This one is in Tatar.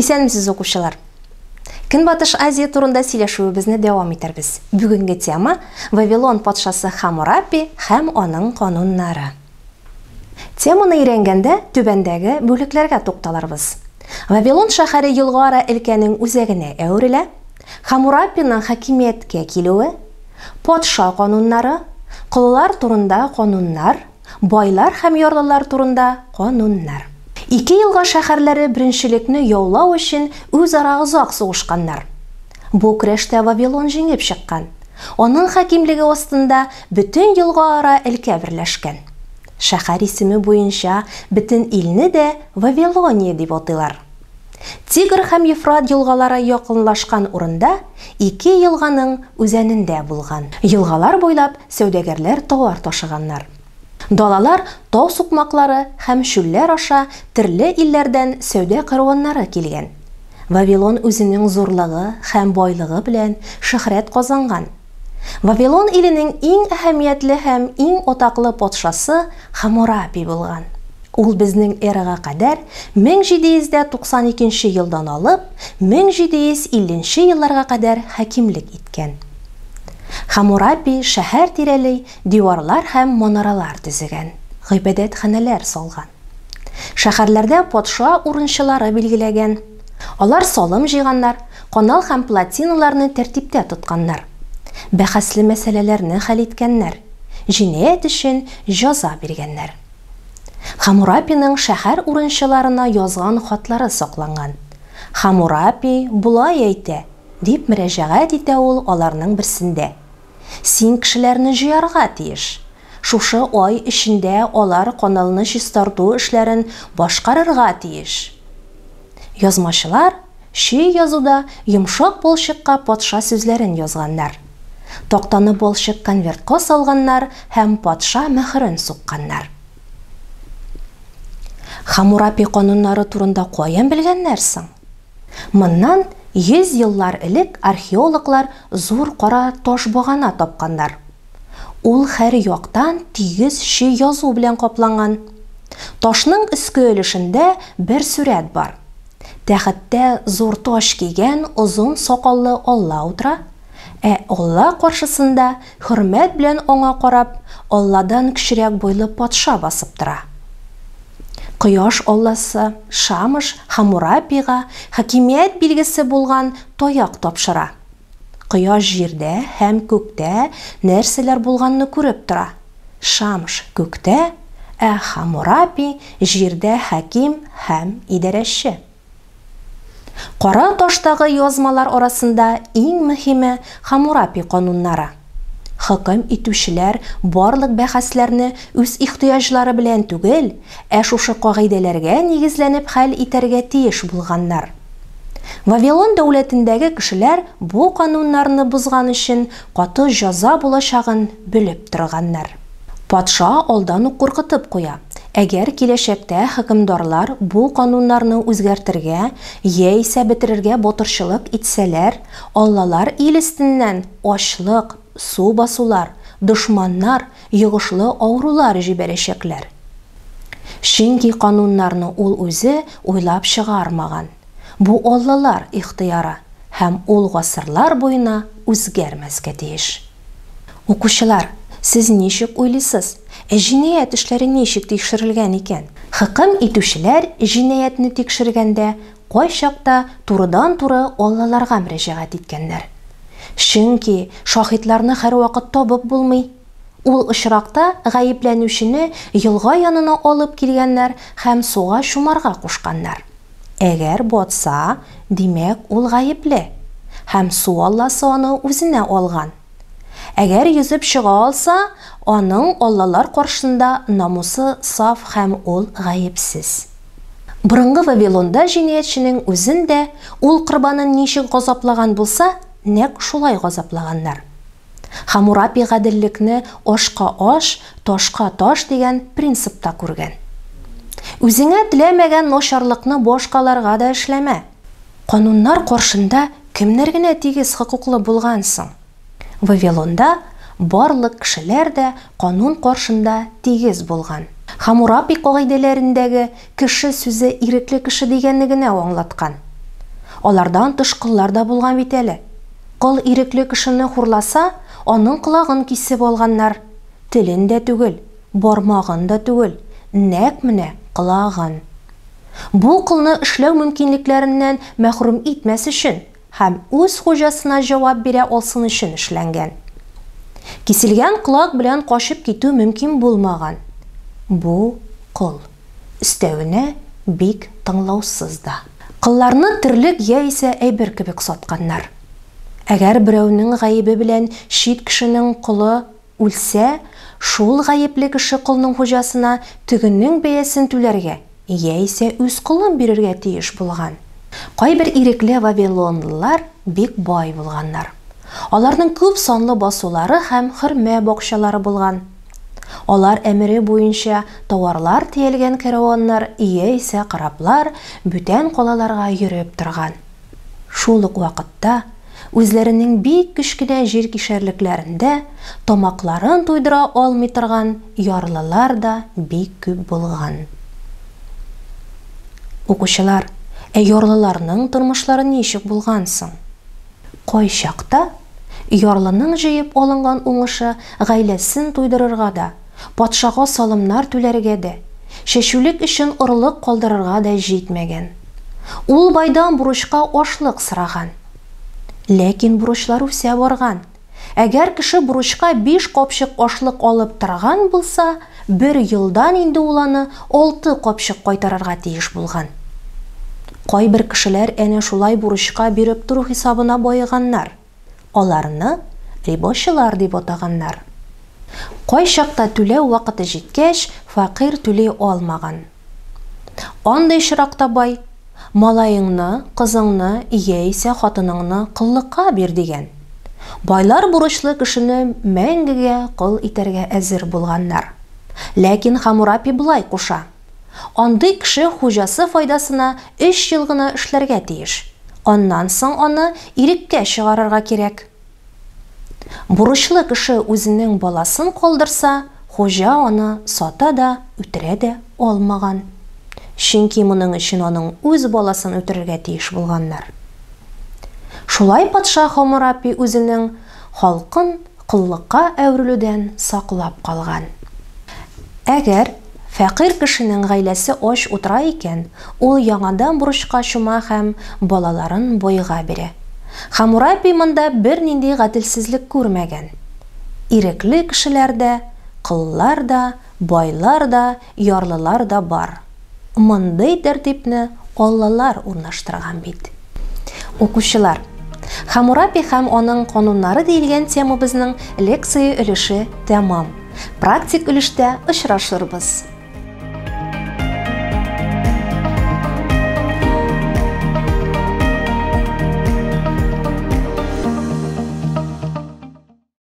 Исәнмесез, укучылар! Көнбатыш Азия турында сөйләшүебезне дәвам итәрбез. Бүгенге тема, Вавилон патшасы Хаммурапи һәм аның кануннары. Теманы өйрәнгәндә түбәндәге бүлекләргә тукталырбыз. Вавилон шәһәре елгаара өлкәнең үзәгенә әверелә, Хаммурапиның хакимияткә килүе, патша кануннары, коллар турында кануннар, байлар һәм ярлылар турында кануннар. Ике елга шәһәрләре беренчелекне яулау өчен үзара озак сугышканнар. Бу көрәштә Вавилон җиңеп чыккан. Аның хакимлеге астында бөтен елгаара өлкә берләшкән. Шәһәр исеме буенча бөтен илне дә Вавилония дип атыйлар. Тигр һәм Евфрат елгалары якынлашкан урында ике елганың үзәнендә булган. Елгалар буйлап сәүдәгәрләр товар ташыганнар. Далалар, тау сукмаклары һәм чүлләр аша төрле илләрдән сәүдә кәрваннары килгән. Вавилон үзенең зурлыгы һәм байлыгы белән шөһрәт казанган. Вавилон иленең иң әһәмиятле һәм иң атаклы патшасы Хаммурапи булган. Ул безнең эрага кадәр 1792 нче елдан алып 1750 нче елларга кадәр хакимлек иткән. Хаммурапи шәһәр тирәли диварлар һәм манаралар төзегән, гыйбадәтханәләр салган. Шәһәрләрдә патша урынчылары билгеләгән. Алар салым җыйганнар, канал һәм плотиналарны тәртиптә тотканнар. Бәхәсле мәсьәләләрне хәл иткәннәр, җинаять өчен җәза биргәннәр. Хаммурапиның шәһәр урынчыларына язган хатлары сакланган. Хаммурапи болай әйтә, дип мөрәҗәгать итә ул аларның берсендә. Син кешеләрне җыярга тиеш. Шушы ай эчендә алар каналны чистарту эшләрен башкарырга тиеш. Язмачылар чөй язуда йомшак балчыкка патша сүзләрен язганнар. Тактаны балчык конвертка салганнар һәм патша мөһерен сукканнар. Хаммурапи кануннары турында каян белгәннәр соң? Моннан 100 еллар элек археологлар зур кара таш багана тапканнар. Ул һәр яктан тигез чөй язу белән капланган. Ташның өске өлешендә бер сурәт бар. Тәхеттә зур таҗ кигән озын сакаллы алла утыра, ә алла каршысында, хөрмәт белән аңа карап, алладан кечерәк буйлы патша басып тора. Кояш алласы Шамаш Хаммурапига хакимият билгесе булган таяк тапшыра. Кояш җирдә һәм күктә нәрсәләр булганны күреп тора. Шамш, күктә, ә Хаммурапи җирдә хаким һәм идарәче. Кара таштагы язмалар арасында иң мөһиме Хаммурапи кануннары. Хөкем итүчеләр барлык бәхәсләрне үз ихтыяҗлары белән түгел, ә шушы кагыйдәләргә нигезләнеп хәл итәргә тиеш булганнар. Вавилон дәүләтендәге кешеләр бу кануннарны бозган өчен каты җәза булачагын белеп торганнар. Патша алдан ук куркытып куя, әгәр киләчәктә хөкемдарлар бу кануннарны үзгәртергә яисә бетерергә батырчылык итсәләр, аллалар ил өстеннән ачлык, су басулар, дошманнар, йогышлы авырулар җибәрәчәкләр. Чөнки кануннарны ул үзе уйлап чыгармаган. Бу аллалар ихтыяры һәм ул гасырлар буена үзгәрмәскә тиеш. Укучылар, сез ничек уйлыйсыз, ә җинаять эшләре ничек тикшерелгән икән? Хөкем итүчеләр җинаятьне тикшергәндә кайчакта турыдан-туры аллаларга мөрәҗәгать иткәннәр. Чөнки шаһитларны һәрвакыт табып булмый. Ул очракта гаепләнүчене елга янына алып килгәннәр һәм суга чумарга кушканнар. Әгәр батса, димәк, ул гаепле, һәм су алласы аны үзенә алган. Әгәр йөзеп чыга алса, аның аллалар каршында намусы саф һәм ул гаепсез. Борынгы Вавилонда җинаятьченең үзен дә, ул корбанын ничек газаплаган булса, нәкъ шулай газаплаганнар. Хаммурапи гаделлекне ашка аш, ташка таш дигән принципта күргән. Үзеңә теләмәгән начарлыкны башкаларга да эшләмә. Кануннар каршында кемнәр генә тигез хокуклы булган соң? Вавилонда барлык кешеләр дә канун каршында тигез булган. Хаммурапи кагыйдәләрендәге кеше сүзе ирекле кеше дигәнне генә аңлаткан. Алардан тыш коллар да булган бит әле. Кол ирекле кешене хурласа, аның колагын кисеп алганнар. Телен дә түгел, бармагын да түгел, нәкъ менә колагын. Бу колны эшләү мөмкинлекләреннән мәхрүм итмәс өчен һәм үз хуҗасына җавап бирә алсын өчен эшләнгән. Киселгән колак белән качып китү мөмкин булмаган. Бу кол. Өстәвенә, бик тыңлаусыз да. Колларны терлек яисә әйбер кебек сатканнар. Әгәр берәүнең гаебе белән чит кешенең колы Үлсә, шул гаепле кеше колның хуҗасына тегенең бәясен түләргә яисә үз колын бирергә тиеш булган. Кайбер ирекле вавилонлылар бик бай булганнар. Аларның күп санлы басулары һәм хөрмә бакчалары булган. Алар әмере буенча тауарлар төялгән кәрәваннар яисә кораблар бүтән калаларга йөреп торган. Шул ук вакытта үзләренең бик кечкенә җир кишәрлекләрендә тамакларын туйдыра алмый торган ярлылар да бик күп булган. Укучылар, ә ярлыларның тормышлары ничек булган соң? Кайчакта ярлының җыеп алынган уңышы гаиләсен туйдырырга да, патшага салымнар түләргә дә, чәчүлек өчен орлык калдырырга да җитмәгән. Ул байдан бурычка ашлык сораган. Ләкин бурычлар үсә барган. Әгәр кеше бурычка биш капчык ашлык алып торган булса, бер елдан инде ул аны алты капчык кайтарырга тиеш булган. Кайбер кешеләр әнә шулай бурычка биреп тору хисабына баеганнар. Аларны рибачылар дип атаганнар. Кайчакта түләү вакыты җиткәч, фәкыйрь түли алмаган. Андый очракта бай, Малаеңны, кызыңны яисә хатыныңны коллыкка бир, дигән. Байлар бурычлы кешене мәңгегә кол итәргә әзер булганнар. Ләкин Хамурапи болай куша, Андый кеше хуҗасы файдасына өч ел гына эшләргә тиеш, аннан соң аны иреккә чыгарырга кирәк. Бурычлы кеше үзенең баласын калдырса, хуҗа аны сата да, үтерә дә алмаган. Чөнки моның өчен аның үз баласын үтерергә тиеш булганнар. Шулай патша Хаммурапи үзенең халкын коллыкка әверелүдән саклап калган. Әгәр фәкыйрь кешенең гаиләсе ач утыра икән, ул яңадан бурычка чума һәм балаларын байга бирә. Хаммурапи монда бернинди гаделсезлек күрмәгән. Ирекле кешеләр дә, коллар да, байлар да, ярлылар да бар. Мондый тәртипне аллалар урнаштырган бит. Укучылар, Хаммурапи һәм аның кануннары диелгән темабызның лекция өлеше тәмам. Практик өлештә очрашырбыз.